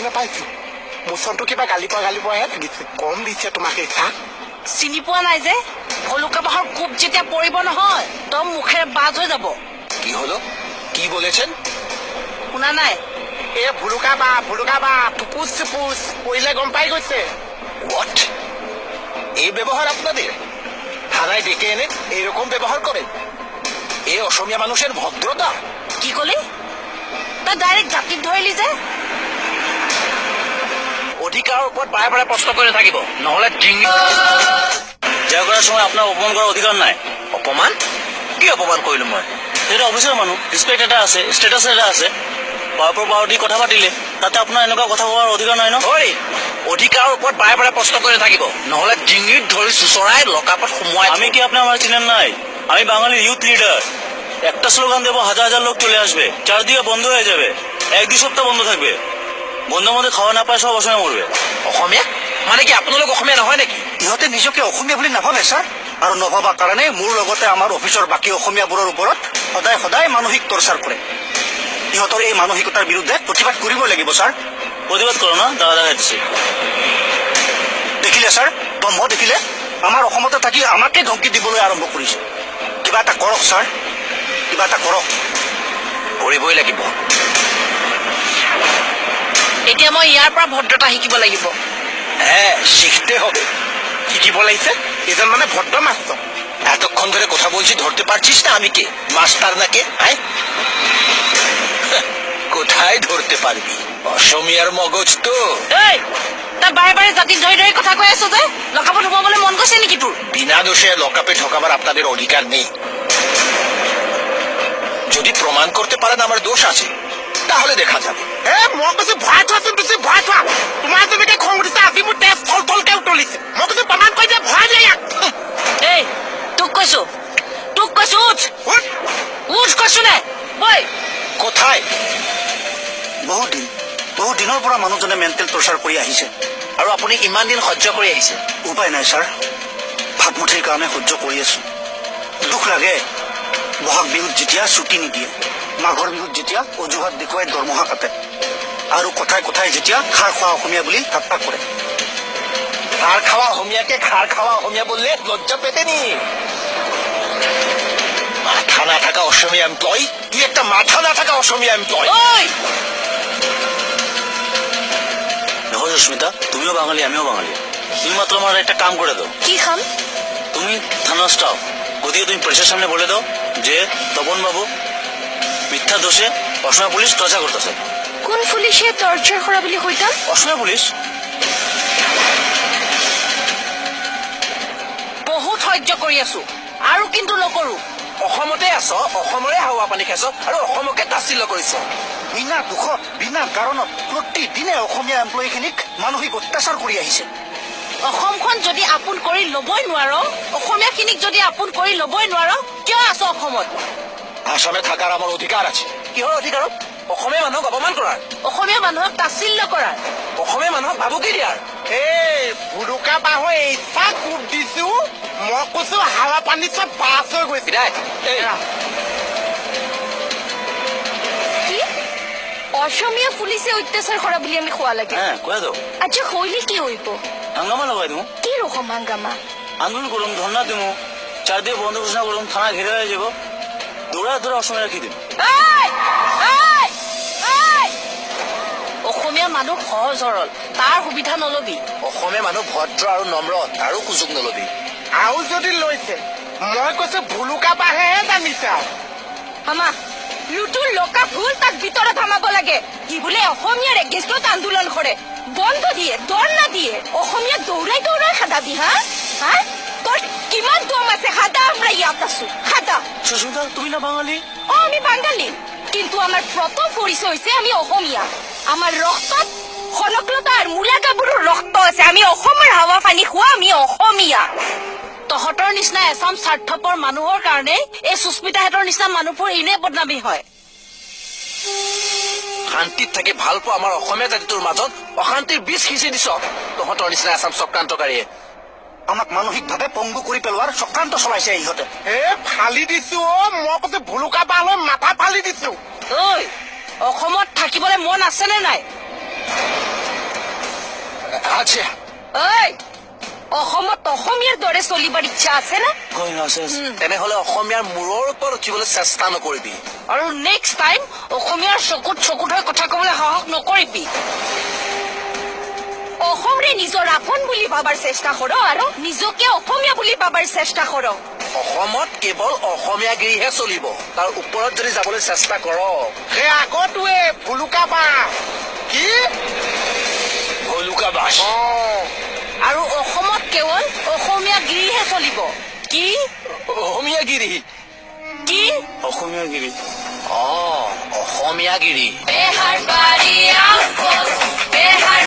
নাপাইছো, মোচনটো কিবা গালি পোৱা গালি পোৱাহে লাগিছে। কম দিছে তোমাক এই চাহ। চিনি পোৱা নাই যে, ভলুকা বাঁহৰ কোব যেতিয়া পৰিব নহয়, তই মুখেৰে বাজ হৈ যাব। কি হলো, কি বলেছেন? শুনা নাই? এ ভুলুকা বাঁহ, ভুলুকা বাঁহ, টুপুচ টুপুচ পৰিলে গম পাই গৈছে। What, এই ব্যবহার আপনাদের? থানায় ডেকে এনে এইরকম ব্যবহার করেন? এ অসমীয়া মানুষের ভদ্রতা? কি কলি তই? ডাইৰেক্ট জাতিত ধৰিলি যে। অধিকাৰৰ ওপৰত বাৰে বাৰে প্ৰশ্ন কৰি নাথাকিব, নহলে ডিঙি। জেৰা কৰাৰ সময় আপোনাৰ অপমান কৰাৰ অধিকাৰ নাই। অপমান? কি অপমান কৰিলো মই? সেইটো অফিচৰ মানুহ, ৰেচপেক্ট এটা আছে, ষ্টেটাছ এটা আছে। পাৱাৰ পাৱাৰ দি কথা পাতিলে তাতে আপোনাৰ এনেকুৱা কথা কোৱাৰ অধিকাৰ নাই ন। ঐ, অধিকাৰৰ ওপৰত বাৰে বাৰে প্ৰশ্ন কৰি নাথাকিব, নহলে ডিঙিত ধৰি চোচৰাই লকাপত সোমোৱাই। আমি কি আপনি আমার চিনেন নাই? আমি বাঙালির ইউথ লিডার। একটা স্লোগান দেবো, হাজার হাজার লোক চলে আসবে, চারদিকে বন্ধ হয়ে যাবে, 1-2 সপ্তাহ বন্ধ থাকবে। বন্ধের মধ্যে খাওয়া না পায় সব অসমীয়া মরবে। অসমীয়া মানে কি আপোনালোক অসমীয়া নহয় নেকি? ইহঁতে নিজকে অসমীয়া বুলি নাভাবে ছাৰ, আৰু নভবা কাৰণে মোৰ লগতে আমাৰ অফিচৰ বাকী অসমীয়াবোৰৰ ওপৰত সদায় সদায় মানসিক টৰ্চাৰ কৰে। ইহঁতৰ এই মানসিকতাৰ বিৰুদ্ধে প্ৰতিবাদ কৰিব লাগিব ছাৰ। প্ৰতিবাদ কৰো না, দাদা দেখা দিচ্ছে। দেখিলে ছাৰ, দম্ভ দেখিলে? আমাৰ অসমতে থাকি আমাকে ধমকি দিবলৈ আৰম্ভ কৰিছে। কিবা এটা কৰক ছাৰ, কিবা এটা কৰক। কৰিবই লাগিব। এতিয়া মই ইয়াৰ পৰা ভদ্ৰতা শিকিব লাগিব। হ্যাঁ, শিখতে হবে। শিকিব লাগিছে? এজন মানে ভদ্ৰ মাষ্টৰ। এতক্ষণ ধরে কথা বলছি, ধরতে পারছিস না আমি কে? মাস্টার না কে? হ্যাঁ, কোথায় ধরতে পারবি? অসমীয়ার মগজ তো। এই, তই বাৰে বাৰে জাতিত ধৰি ধৰি কথা কৈ আছ যে, লকাপত সোমাবলৈ মন গৈছে নেকি তোৰ? বিনা দোষে লকআপে ঢোকাবার আপনাদের অধিকার নেই। যদি প্রমাণ করতে পারেন আমার দোষ আছে, তাহলে দেখা যাবে। এ মই কৈছো ভৰাই থোৱাচোন, তুমি ভৰাই থোৱা। তোমাৰ যেনেকে খং উঠিছে, আজি মোৰ তেজ থল থলকে উতলিছে। মই কৈছো প্ৰমাণ কৰি দিয়া, ভৰাই দিয়া ইয়াক। এই, তোক কৈছো, তোক কৈছো, উঠ। উঠ। উঠ কৈছো নে? বৈ। কোথায়? বহুদিন, বহুদিনৰ পৰা মানুহজনে মেণ্টেল টৰ্চাৰ কৰি আহিছে। আৰু আপুনি ইমান দিন সহ্য কৰি আহিছে? উপায় নাই ছাৰ, ভাতমুঠিৰ কাৰণে সহ্য কৰি আছো। দুখ লাগে বহাগ বিহুত যেতিয়া ছুটি নিদিয়ে, মাঘৰ বিহুত যেতিয়া অজুহাত দেখুৱাই দৰমহা কাটে, আৰু কথাই কথাই যেতিয়া খাৰ খোৱা অসমীয়া বুলি ঠাট্টা কৰে। খাৰ খাওয়া অসমীয়াকে খাৰ খাওয়া অসমীয়া বললে লজ্জা পেতে নি? মাথা না থাকা অসমীয়া এমপ্লয়, তুই একটা মাথা না থাকা অসমীয়া এমপ্লয়। ঐ। দেখো সুস্মিতা, তুমিও বাঙালি, আমিও বাঙালি। তুমি মাত্র আমার একটা কাম করে দাও। কি কাম? তুমি থানার স্টাফ, ওদিকে তুমি প্রেসের সামনে বলে দাও যে তপন বাবু মিথ্যা দোষে অসমীয়া পুলিশ টর্চার করতেছে। কোন পুলিশে টর্চার কৰা বুলি কৈতাম? অসমীয়া পুলিশ। বহুত সহ্য কৰি আছো, আৰু কিন্তু নকৰো। অসমতে আছ, অসমৰে হাৱা পানী খাইছ আৰু অসমকে তাচ্ছিল্য কৰিছ। বিনা দোষত, বিনা কাৰণত প্ৰতিদিনে অসমীয়া এমপ্লয়ীখিনিক মানসিক অত্যাচাৰ কৰি আহিছে। অসমখন যদি আপোন কৰি ল'বই নোৱাৰ, অসমীয়াখিনিক যদি আপোন কৰি ল'বই নোৱাৰ, কিয় আছ অসমত? আসামে থাকাৰ আমাৰ অধিকাৰ আছে। কিহৰ অধিকাৰত? অসমীয়া মানুহক অপমান কৰাৰ, অসমীয়া মানুহক তাচ্ছিল্য কৰাৰ, অসমীয়া মানুহক ভাবুকি দিয়াৰ। এই ভুলুকা বাঁহৰ এইচা কোব দিছো, মই কৈছো হাৱা পানী চব বাছ হৈ গৈছে। বিদায়। এই। কি অসমীয়া পুলিচে অত্যাচাৰ কৰা বুলি আমি কোৱা লাগে? হ্যাঁ, কয়ে দাও। আচ্ছা, কইলে কি হইব? হাঙ্গামা লাগাই দেবো। কি রকম হাঙ্গামা? আন্দোলন করুম, ধর্না দেবো, চারদিকে বন্ধ ঘোষণা করুম, থানা ঘিরে হয়ে যাবো, দৌড়া দৌড়া অসমীয়া রাখি দিম। এই! এই! এই! অসমীয়া মানুহ সহজ সৰল, তাৰ সুবিধা নলবি। অসমীয়া মানুহ ভদ্ৰ আৰু নম্ৰ, তাৰো সুযোগ নলবি। আৰু যদি লৈছে, মই কৈছো ভুলুকা বাঁহেহে জানিছে আৰু। হামা লুটুৰ লকা ভুল, তাক ভিতৰত হামাব লাগে। কি বোলে অসমীয়াৰ এগেইনষ্টত আন্দোলন কৰে, বন্ধ দিয়ে, ধৰ্ণা দিয়ে, অসমীয়া দৌৰাই দৌৰাই খাদাবি। হা হা, তোৰ কিমান দম আছে? খাদা, আমরা ইয়াত আছো, খাদা। সুস্মিতা, তুমি না বাঙালি? অ, আমি বাঙালি, কিন্তু আমাৰ প্ৰথম পৰিচয় হৈছে আমি অসমীয়া। আমাৰ ৰক্তত কনকলতা আৰু মূলা গাভৰুৰ ৰক্ত আছে। আমি অসমৰ হাৱা পানী খোৱা, আমি অসমীয়া। তহঁতৰ নিচিনা এচাম স্বাৰ্থপৰ মানুহৰ কাৰণে এই সুস্মিতাহঁতৰ নিচিনা মানুহবোৰ এনেই বদনামী হয়। শান্তিত থাকি ভাল পোৱা আমাৰ অসমীয়া জাতিটোৰ মাজত অশান্তিৰ বীজ সিঁচি দিছ তহঁতৰ নিচিনা এচাম চক্ৰান্তকাৰীয়ে। আমাক মানসিকভাৱে পংগু কৰি পেলোৱাৰ চক্ৰান্ত চলাইছে ইহঁতে। এ ফালি দিছো অ, মই কৈছো ভুলুকা বাঁহ লৈ মাথা ফালি দিছো। ঐ, অসমত থাকিবলৈ মন আছেনে নাই? আছে। ঐ, অসমত অসমীয়াৰ দৰে চলিবৰ ইচ্ছা আছে না? তেনেহলে অসমীয়াৰ মূৰৰ ওপৰত উঠিবলৈ চেষ্টা নকৰিবি। আৰু নেক্সট টাইম অসমীয়াৰ চকুত চকুত হৈ কথা ক'বলৈ সাহস নকৰিবি। অসমৰে নিজৰ আপোন বুলি ভাবাৰ চেষ্টা কৰ আৰু নিজকে অসমীয়া বুলি ভাবাৰ চেষ্টা কৰ। অসমত কেৱল অসমীয়াগিৰিহে চলিব, তাৰ ওপৰত যদি যাবলৈ চেষ্টা কৰ। সেই আগটোৱে ভুলুকা বাঁহ। কি ভলুকা বাস? আৰু অসমত কেৱল অসমীয়া গিৰিহে চলিব। কি? অসমীয়াগিৰি। কি? অসমীয়াগিৰি। অ, অসমীয়াগিৰি। বেহাৰ বাৰী আউটপোষ্ট, বেহাৰ।